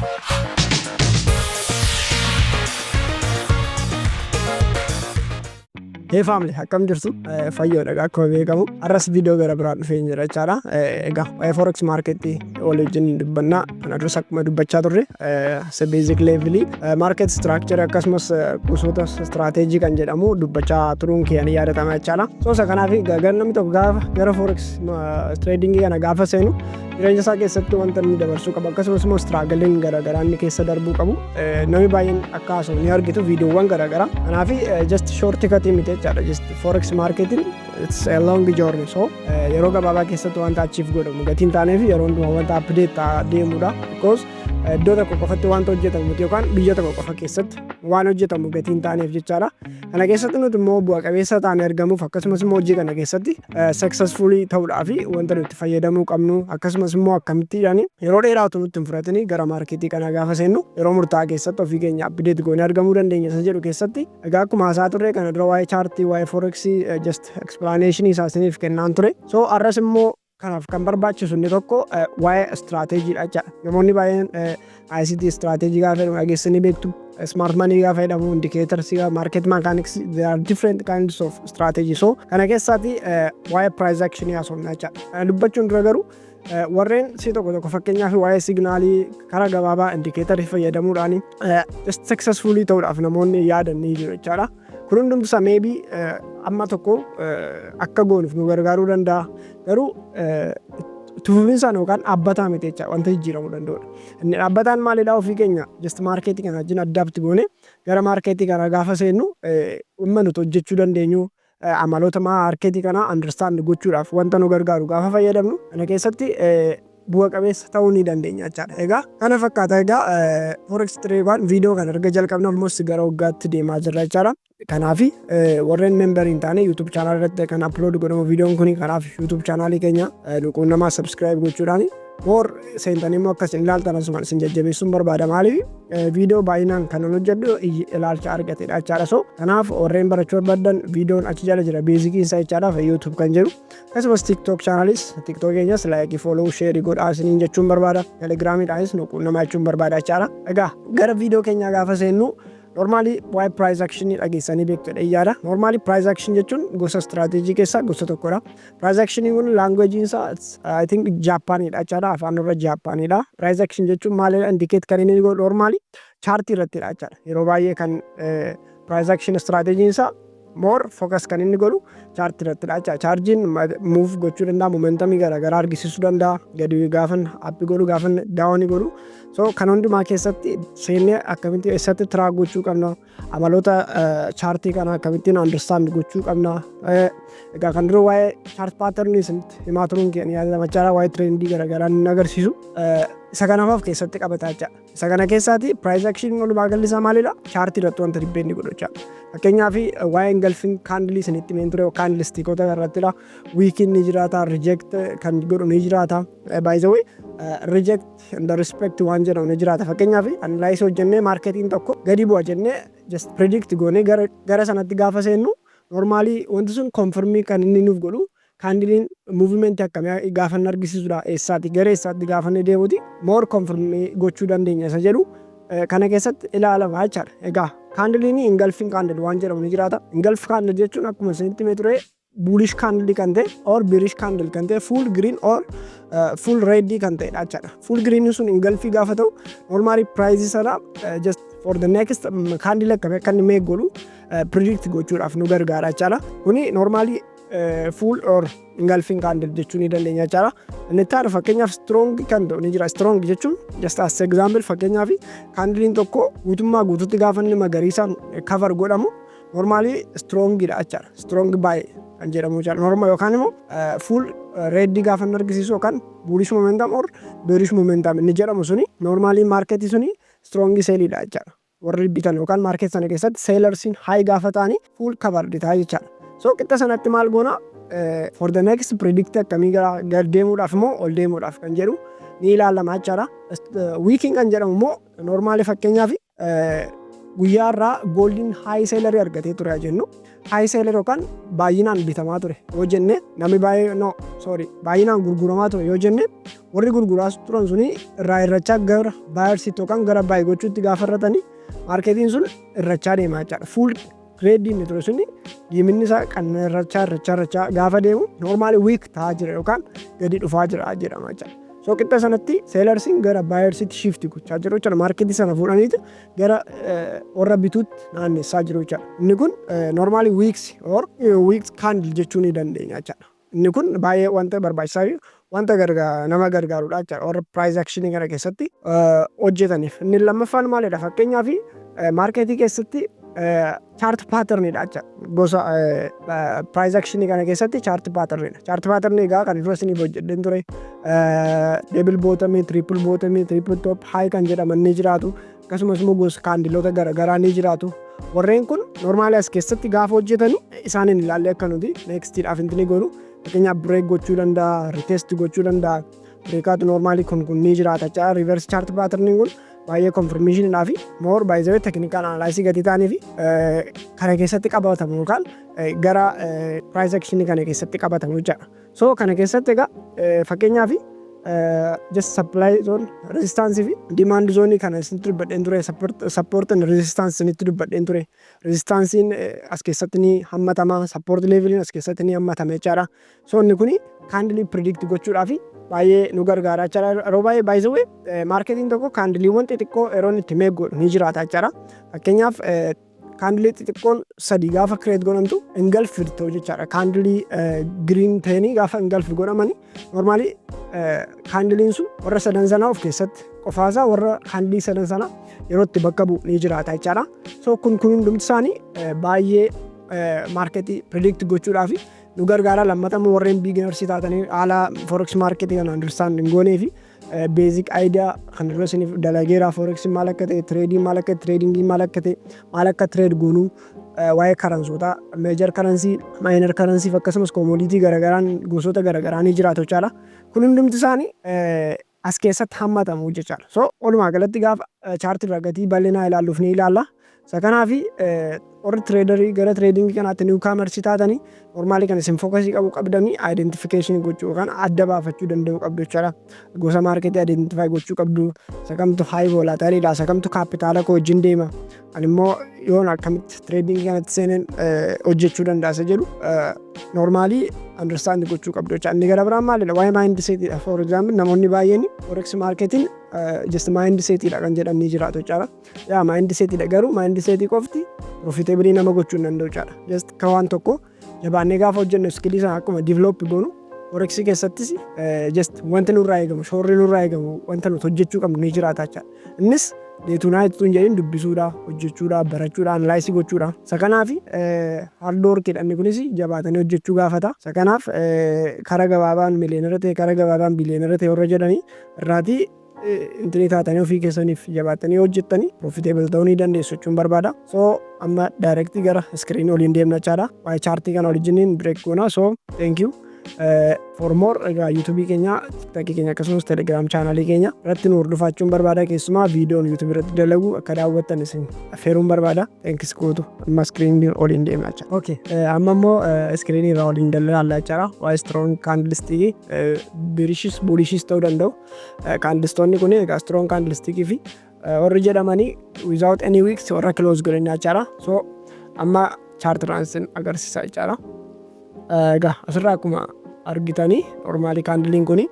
Hey family, akkam jirtu? Fayyoodha akkuma beekamu. Har'as viidiyoo gara biraan dhufee jira jechaadha. Egaa waa'ee forex market wal wajjin dubbannaa. Kana duras akkuma dubbachaa turre isa basic level market structure akkasumas gosoota strategy kan jedhamu dubbachaa turuun kiyya ni yaadatama jechaadha. So isa kanaaf egaa namni tokko gaafa gara forex trading kana gaafa seenu jireenya isaa keessatti wanta inni dabarsuu qabu, akkasumas immoo struggleiin garaagaraa inni keessa darbuu qabu, namni baay'een akka haasa'u ni argitu viidiyoowwan garaagaraa. Kanaaf just short cut miti jechaadha. Just forex marketing, it's a long journey. So yeroo gabaabaa keessatti wanta achiif godhamu gatiin taaneef yeroo hundumaa wanta update ta'aa deemudha. Because iddoo tokko qofatti wanta hojjetamu miti yookaan biyya tokko qofa keessatti waan hojjetamu gatiin taaneef jechaadha. Kana keessatti nuti immoo bu'a qabeessa taane argamuuf, akkasumas immoo hojii kana keessatti successfully ta'uudhaaf wanta nuti fayyadamuu qabnu, akkasumas immoo akkamittiidhaan yeroo dheeraa utuu nutti hin fudhatini gara marketii kana gaafa seennu yeroo murtaa'aa keessatti ofii keenya update goonee argamuu dandeenya isa jedhu keessatti, egaa akkuma haasaa turre kana dura waa'ee chartii, waa'ee forexii just explanation isaa isiniif kennaan ture. So har'as immoo kanaaf kan barbaachisu inni tokko waa'ee strategydha jechaadha. Namoonni baay'een ICT strategy gaafa jedhamu dhageessanii beektu. Smart money gaafa jedhamu, indicators, market mechanics, there are different kinds of strategy. So kana keessaati waa'ee price action haasofna jechaadha. Kana dubbachuun dura garuu warreen si tokko tokko, fakkeenyaaf waa'ee signalii karaa gabaabaa indicatorii fayyadamuudhaan just successfully ta'uudhaaf namoonni yaadan ni jiru jechaadha. Kun hundumti isaa maybe amma tokko akka goonuuf nu gargaaruu danda'a. Garuu itti fufinsaan yookaan dhaabbataa miti jecha, wanta jijjiiramuu danda'udha. Inni dhaabbataan maalidhaa? Ofii keenya just marketii kana wajjin adapt goone gara marketii kana gaafa seennu dhimma nuti hojjechuu dandeenyu, amaloota marketii kanaa understand gochuudhaaf wanta nu gargaaru gaafa fayyadamnu, kana keessatti bu'a qabeessa ta'uu ni dandeenya jechaadha. Egaa kana fakkaata. Egaa forex trade viidiyoo kana erga jalqabne almost gara waggaatti deemaa jirra jechaadha. Kanaafi warreen memberii hin taane, YouTube channel irratti kan upload godhamu viidiyoon kuni, kanaaf YouTube channelii keenya quunnamaa, subscribe gochuudhaan more seentanii immoo akkas ilaaltan asumaan isin jajjabeessuun barbaada. Maaliif? Viidiyoo baay'inaan kan hojjedhu ilaalcha argatedha jechaadha. So kanaaf warreen barachuu barbaadan viidiyoon achi jala jira, basiciin isaa jechaadha, YouTube kan jedhu. Akkasumas TikTok channelis, TikTok keenyas like, follow, share godhaa isiniin jechuun barbaada. Telegramiidhaanis nu quunnamaa jechuun barbaada jechaadha. Egaa gara viidiyoo keenyaa gaafa seennu, normally waa'ee price action dhageessanii beektu yaada. Normally price action jechuun gosa strategy keessaa gosa tokkodha. Price action kun languageiin isaa, I think, Jaappaanidha jechaadha. Afaan irra Jaappaanidha. Price action jechuun maalidha? Indicate kan inni godhu normally chartii irrattidha jechaadha. Yeroo baay'ee kan price action strategyn isaa more focus kan inni godhu chartii irrattidha jechaadha. Chartiin move gochuu danda'a, momentumii garaagaraa argisiisuu danda'a, gadi gaafan up godhu, gaafan down godhu. So kan hundumaa keessatti seennee akkamitti eessatti track gochuu qabna, amaloota chartii kana akkamittiin understand gochuu qabna. Egaa kan dura waa'ee chart patternii isinitti himaa turuun keenya yaadama jechaadha, waa'ee trendii garaagaraa inni agarsiisu. Isa kanaaf of keessatti qabata jechaadha. Isa kana keessaati price action walumaa galli isaa maalidha? Chartii irratti wanta dhibbee inni godhu jechaadha. Fakkeenyaaf waa'ee engulfing candleii isinitti himeen ture, candlestickoota irrattidha. Wickiin ni jiraata, reject kan godhu ni jiraata. By the way, reject and respect waan jedhamu ni jiraata. Fakkeenyaaf analyze hojjennee marketiin tokko gadi bu'a jennee just predict goonee gara sanatti gaafa seennu, normally wanti sun confirmii kan inni nuuf godhu candleiin movementii akkamii gaafa inni argisiisudha, eessaati gara eessaatti gaafa inni deemuti more confirmii gochuu dandeenya isa jedhu kana keessatti ilaalama jechaadha. Egaa candleiin engulfing candle waan jedhamu ni jiraata. Engulf candle jechuun akkuma isinitti himee ture bullish candle kan ta'e or bearish candle kan ta'e, full green or full red kan ta'edha jechaadha. Full green sun engulfii gaafa ta'u, normally price sana just for the next candle akkamii akka inni make godhu predict gochuudhaaf nu gargaara jechaadha. Kuni normally full or engulfing candle jechuu ni dandeenya jechaadha. Inni itti aanu fakkeenyaaf strong kan ta'u ni jira. Strong jechuun, just as example, fakkeenyaaf candleiin tokko guutummaa guututti gaafa inni magariisaan cover godhamu normally strongidha jechaadha. Strong buy kan jedhamu jechaadha. Normal yookaan immoo full red gaafa inni argisiisu yookaan bullish momentum or bearish momentum inni jedhamu suni normally marketii suni strong sellidha jechaadha. Warri bitan yookaan market sana keessatti sellersiin high gaafa ta'anii full covered ta'a jechaadha. So qixa sanatti maal goona? For the next predict akkamii gara gad deemuudhaaf immoo ol deemuudhaaf kan jedhu ni ilaalama jechaadha. Wickiin kan jedhamu immoo normally fakkeenyaaf Guyyaa irraa goldiin high sellerii argatee ture jennu, high seller yookaan baay'inaan bitamaa ture yoo jenne, namni baay'ee, no, sorry, baay'inaan gurguramaa ture yoo jenne, warri gurguraa turan suni irraa irrachaa gara buyersiitti yookaan gara buy gochuutti gaafa irratanii, marketiin sun irrachaa deemaa jechaadha. Full redii inni ture suni diiminni isaa kan irrachaa irrachaa irrachaa gaafa deemu, normally wick ta'aa jira yookaan gadi dhufaa jira jedhama jechaadha. So qixa sanatti sellersiin gara buyersiitti shift gochaa jiru jechuudha. Marketii sana fuudhaniitu gara warra bituutti naannessaa jiru jechuudha. Inni kun normally wicks or wicks candle jechuu ni dandeenya jechuudha. Inni kun baay'ee wanta barbaachisaa fi wanta nama gargaarudha jechuudha. Warra price actionii kana keessatti hojjetaniif. Inni lammaffaan maalidha? Fakkeenyaaf, marketii keessatti chart patternidha jechuudha. Gosa price actionii kana keessatti chart patternidha. Chart patternii egaa kan dura isiniif hojjedheen ture. Double bottomii, triple bottomii, triple top, high kan jedhaman ni jiraatu. Akkasumas immoo gosa candleoota garaagaraa ni jiraatu. Warreen kun normally as keessatti gaafa hojjetanu isaaniin ilaallee akka nuti nextiidhaaf intini goonu, fakkeenyaaf break gochuu danda'a, retest gochuu danda'a. Breakout normally kun ni jiraata jechuudha. Reverse chart patterniin kun baay'ee confirmationiidhaa fi more baay'ee technical analysis gatii ta'anii fi kana keessatti qabatamu yookaan gara price actionii kana keessatti qabatamu jechuudha. So kana keessatti egaa fakkeenyaaf just supply zone, resistance fi demand zone kana isinitti dubbadheen ture. Support and resistance isinitti dubbadheen ture. Resistanceiin as keessatti ni hammatama, support leveliin as keessatti ni hammatama jechaadha. So inni kuni candleii predict gochuudhaaf baay'ee nu gargaara jechaadha. Yeroo baay'ee, by the way, marketiin tokko candleiiwwan xixiqqoo yeroo inni itti make godhu ni jiraata jechaadha. Fakkeenyaaf, candleii xixiqqoon sadii gaafa create godhamtu engulf ta'u jechaadha. Candleii green ta'anii gaafa engulf godhamani, normally candleiin sun warra sadan sanaa of keessatti qofaasaa warra candleii sadan sana yeroo itti bakka bu'u ni jiraata jechaadha. So kun hundumti isaanii baay'ee marketii predict gochuudhaaf nu gargaara. Lammatammoo warreen beginnersii taatanii haala forex marketii kana understand hin goonee fi basic idea kan dura isiniif dalageera. Forex maal akka ta'e, tradeii maal akka ta'e, tradingii maal akka ta'e, maal akka trade goonuu, waa'ee currencyoota, major currency, minor currency, akkasumas commodity garaagaraan gosoota garaagaraa ni jiraatu jechaadha. Kun hundumti isaanii as keessatti hammatamu jechaadha. So walumaa galatti gaafa chartii irraa gatii bal'inaa ilaalluuf ni ilaalla. Isa kanaafi warri traderii gara tradingii kanaatti newcomersii taatanii, normally kan isin focusii qabu qabdanii identificationii gochuu yookaan adda baafachuu danda'uu qabdu jechaadha. Gosa marketii identify gochuu qabdu. Isa kamtu high volatiliidha, isa kamtu capitala koo wajjin deema. Ani immoo yoon akkamitti tradingii kanatti seeneen hojjechuu danda'a isa jedhu normally understand gochuu qabdu jechaadha. Inni gara biraan maalidha? Waa'ee mindsetiidha. For example, namoonni baay'een forex marketiin just mindsetiidha kan jedhan ni jiraatu jechaadha. Yaa, mindsetiidha, garuu mindsetii qofti profitableii nama gochuu hin danda'u jechaadha. Just ka waan tokko jabaannee gaafa hojjennu skillii sana akkuma develop goonu, forexii keessattis just wanti nurraa eegamu, shoorri nurraa eegamu, wanta nuti hojjechuu qabnu ni jiraata jechaadha. Innis day to night utuu hin jedhin dubbisuudha, hojjechuudha, barachuudha, analyzeii gochuudha. Isa kanaaf hard workiidha, inni kunis jabaatanii hojjechuu gaafata. Isa kanaaf karaa gabaabaan millionaire ta'e, karaa gabaabaan billionaire ta'e warra jedhanii irraatii intinii taatanii ofii keessaniif jabaatanii hojjettanii profitable ta'uu ni dandeessu jechuun barbaada. So amma directii gara screenii oliin deemna jechaadha. Waa'ee chartii kana wajjiniin break goona. So thank you. For more egaa YouTubeii keenya, TikTokii keenya, akkasumas Telegram channelii keenya irratti nu hordofaachuun barbaada. Keessumaa viidiyoon YouTubeii irratti dalagu akka daawwattan isin affeeruun barbaada. Thanks gootu, amma screenii oliin deemna jechaadha. Okay, amma immoo screenii irraa oliin dalagaa jechaadha. Waa'ee strong candlestickii, bearishis bullishis ta'uu danda'u. Candlestickonni kun egaa strong candlestickii fi warri jedhamanii without any wicks warra close godhan jechaadha. So amma chartirraan isin agarsiisa jechaadha. Egaa asirraa akkuma argitanii, normally candleiin kuni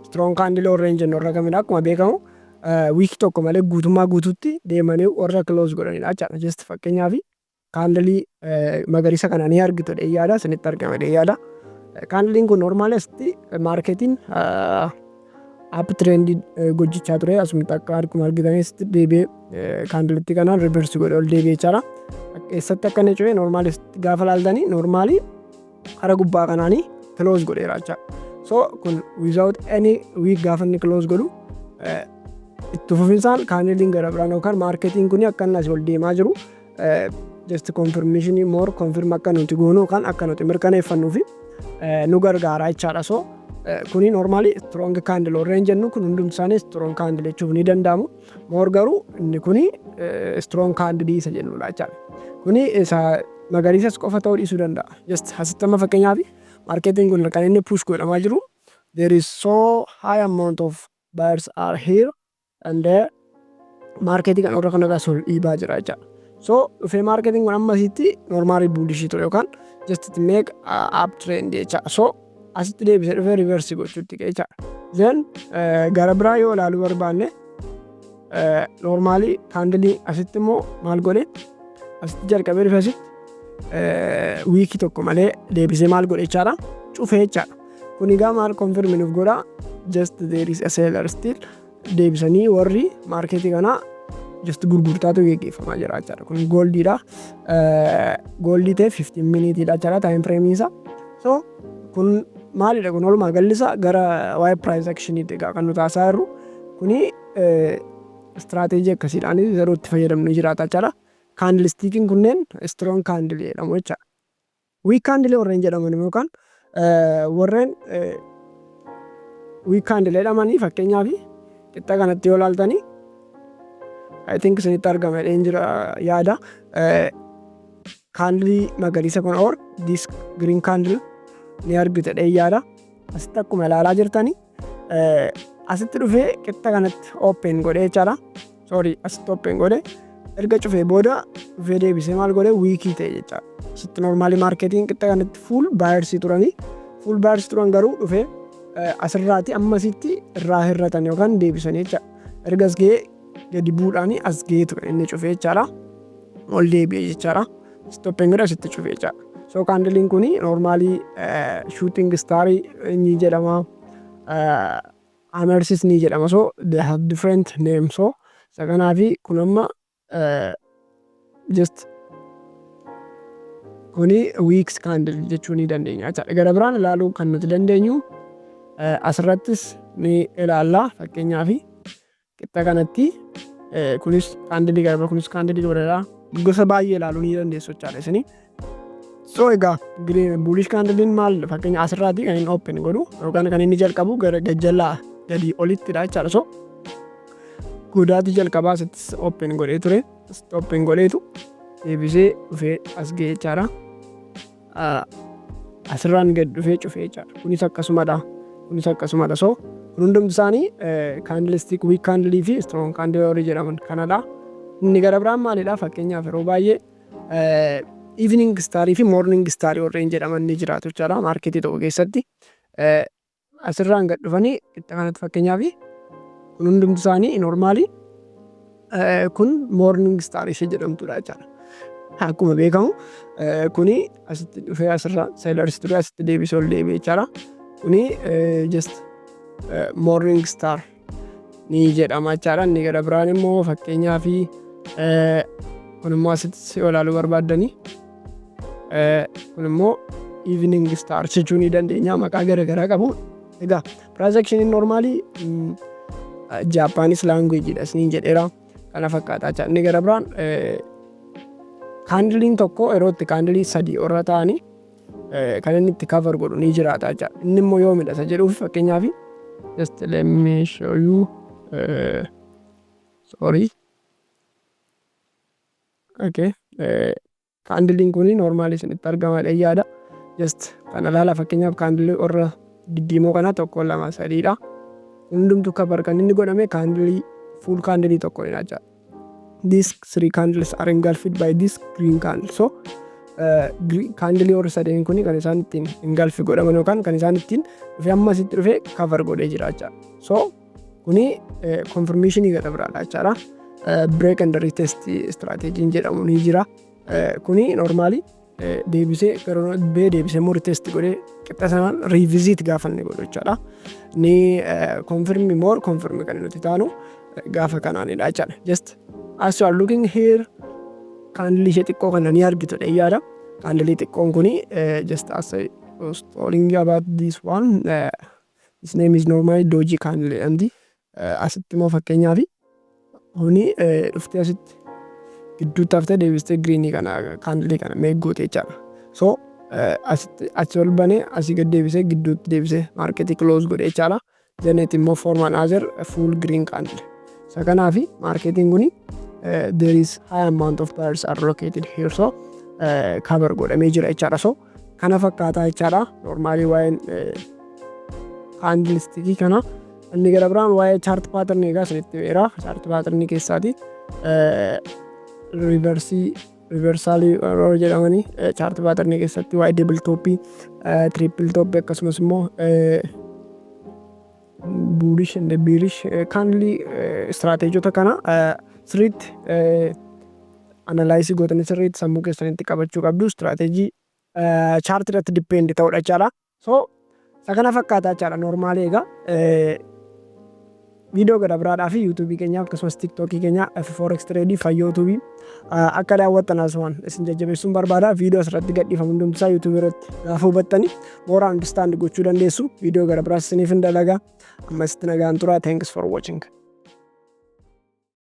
strong candleii warreen jennu warra kamidha? Akkuma beekamu wick tokko malee guutummaa guutuutti deemanii warra close godhanidha jechaadha. Just fakkeenyaaf, candleii magariisa kana ni argitu dheeyyaadha, isinitti argama dheeyyaadha. Candleiin kun normally asitti marketiin up trendii gojjichaa ture, asumatti akka akkuma argitanis deebi'ee candleitti kanaan reverse godhee ol deebi'ee jechaadha. Eessatti akka inni cufe normally gaafa laaltanii, normally kara gubbaa kanaanii close godheera jechaadha. So kun without any wick gaafa inni close godhu, itti fufinsaan candleiin gara biraan yookaan marketiin kun akka inni asii ol deemaa jiru just confirmationii more confirm akka nuti goonu yookaan akka nuti mirkaneeffannuu fi nu gargaara jechaadha. So Kuni normally strong candle warreen jennu kun hundumti isaanii strong candle jechuuf ni danda'amu. More garuu inni kuni strong candle isa jennudha jechaadha. Kuni isa magariisas qofa ta'uu dhiisuu danda'a. Just asitti amma fakkeenyaaf marketiin kun kan inni push godhamaa jiru, there is so high amount of buyers are here and there, marketii kan warra kanarraa ol dhiibaa jira jechaadha. So dhufee marketiin kun amma asitti normally bullishii ture yookaan just it make up trend jechaadha. So asitti deebisee dhufee reverse gochuutti jechaadha. Then gara biraa yoo ilaaluu barbaanne, normally candleii asitti immoo maal godhe? Asitti jalqabee dhufe, asitti wickii tokko malee deebisee maal godhe jechaadha? Cufee jechaadha. Kun egaa maal confirm nuuf godha? Just there is a seller still, deebisanii warri marketii kanaa just gurgurtaatu geggeeffamaa jira jechaadha. Kun goldiidha. Goldii ta'e 15 minuteiidha jechaadha time frameii isaa. So kun maalidha? Kun walumaa galli isaa gara waa'ee price actioniitti egaa kan nuti haasaa jirru. Kuni strategyii akkasiidhaan yeroo itti fayyadamnu jiraata jechaadha. Candlestickiin kunneen strong candle jedhamu jechaadha. Wick candle warreen jedhaman yookaan warreen wick candle jedhamanii, fakkeenyaaf qixa kanatti yoo ilaaltanii, I think isinitti argama jedheen jira yaada. Candleii magariisa kun or this green candle ni argitu jedheen yaada. Asitti akkuma ilaalaa jirtanii, asitti dhufee qixa kanatti open godhee jechaadha. Sorry, asitti open godhee erga cufee booda dhufee deebisee maal godhee? Wickii ta'e jechaadha. Asitti normally marketiin qixa kanatti full buyersii turanii, full buyersii turan, garuu dhufee asirraati ammasitti irraa hir'atan yookaan deebisanii jechaadha. Erga as ga'ee gadi bu'uudhaan as ga'eetu kan inni cufee jechaadha. Ol deebi'e jechaadha. Asitti open godhee asitti cufee jechaadha. So candleiin kuni normally shooting starii ni jedhama. Hammersis ni jedhama. So they have different name. So isa kanaafi kun amma just kuni wicks candle jechuu ni dandeenya jechaadha. Gara biraan ilaaluu kan nuti dandeenyu asirrattis ni ilaalla. Fakkeenyaaf qixa kanatti kunis candleii gara biraa, kunis candleii gara gosa baay'ee ilaaluu ni dandeessu jechaadha isini. So egaa bullish candleiin maal? Fakkeenya asirraatii kan inni open godhu yookaan kan inni jalqabu gara gajjallaa gadii olittidha jechaadha. So godaati jalqabaa asittis open godhee ture. Asitti open godheetu deebisee dhufee as ga'e jechaadha. Asirraan gad dhufee cufee jechaadha. Kunis akkasumadha. Kunis akkasumadha. So kun hundumti isaanii candlestick wick candleii fi strong candleii warri jedhaman kanadha. Inni gara biraan maalidha? Fakkeenyaaf yeroo baay'ee evening starii fi morning starii warreen jedhaman ni jiraatu jechaadha marketii tokko keessatti. Asirraan gad dhufanii qixa kanatti, fakkeenyaaf kun hundumti isaanii normally kun morning starii ishee jedhamtudha jechaadha. Akkuma beekamu kuni asitti dhufee asirra sellers ture, asitti deebisee ol deebi'e jechaadha. Kuni just morning star ni jedhama jechaadha. Inni gara biraan immoo fakkeenyaaf kun immoo asitti yoo ilaaluu barbaaddanii, kun immoo evening star jechuu ni dandeenya, maqaa gara garaa qabu. Egaa price action normally Japanese language dha isiniin jedheera, kana fakkaata jechaadha. Inni gara biraan candleiin tokko yeroo itti candleii sadii irra ta'anii kan inni itti cover godhu ni jiraata jechaadha. Inni immoo yoomidha isa jedhuuf, fakkeenyaaf just let me show you, sorry, okay, candleiin kun normally isinitti argama jedhee yaada. Just kana ilaala, fakkeenyaaf candleii warra diddiimoo kana, tokko, lama, sadiidha. Hundumtu cover kan inni godhame candleii full candleii tokko jechaadha. These three candles are engulfed by this green candle. So candleii warri sadeen kun kan isaan ittiin engulf godhaman yookaan kan isaan ittiin dhufee amma asitti dhufee cover godhee jira jechaadha. So kuni confirmationii gara biraadha jechaadha. Break and retest strategy jedhamu ni jira. Kuni normally deebisee gara bee deebisee immoo retest godhee qixa sanaan revisit gaafa inni godhu jechaadha. Ni confirm, more confirm kan nuti taanu gaafa kanaanidha jechaadha. Just as you are looking here, candleii ishee xiqqoo kana ni argitu yaada. Candleii xiqqoon kuni, just as I was telling you about this one, his name is normally doji candle jedhamti. Asitti immoo fakkeenyaaf kuni dhuftee asitti gidduutti haftee deebistee greenii kana candleii kana make goote jechaadha. So Achi ol banee, asii gad deebisee, gidduutti deebisee marketii close godhe jechaadha. Then immoo form another full green candle. Isa kanaafi marketiin kuni there is high amount of buyers are located here, so cover godhamee jira jechaadha. So kana fakkaataa jechaadha. Normally waa'een candlestickii kana. Inni gara biraan waa'ee chart patternii egaa isinitti beera. Chart patternii keessaati reversii, reversalii yeroo jedhamanii, chart patternii keessatti waa'ee double topii, triple topii, akkasumas immoo bullish and bearish candle strategyota kana sirriitti analyze gootanii sirriitti sammuu keessanitti qabachuu qabdu, strategy chartii irratti depend ta'uudha jechaadha. So isa kana fakkaataa jechaadha. Normally egaa viidiyoo gara biraadhaa fi YouTubeii keenya akkasumas TikTokii keenya Forex Trade Fayyoo Tubeii akka daawwattan asumaan isin jajjabeessuun barbaada. Viidiyoo asirratti gadhiifamu hundumtisaa YouTubeii irratti gaafa hubattani more understand gochuu dandeessu. Viidiyoo gara biraas isiniif hin dalagaa. Ammasitti nagaan turaa. Thanks for watching.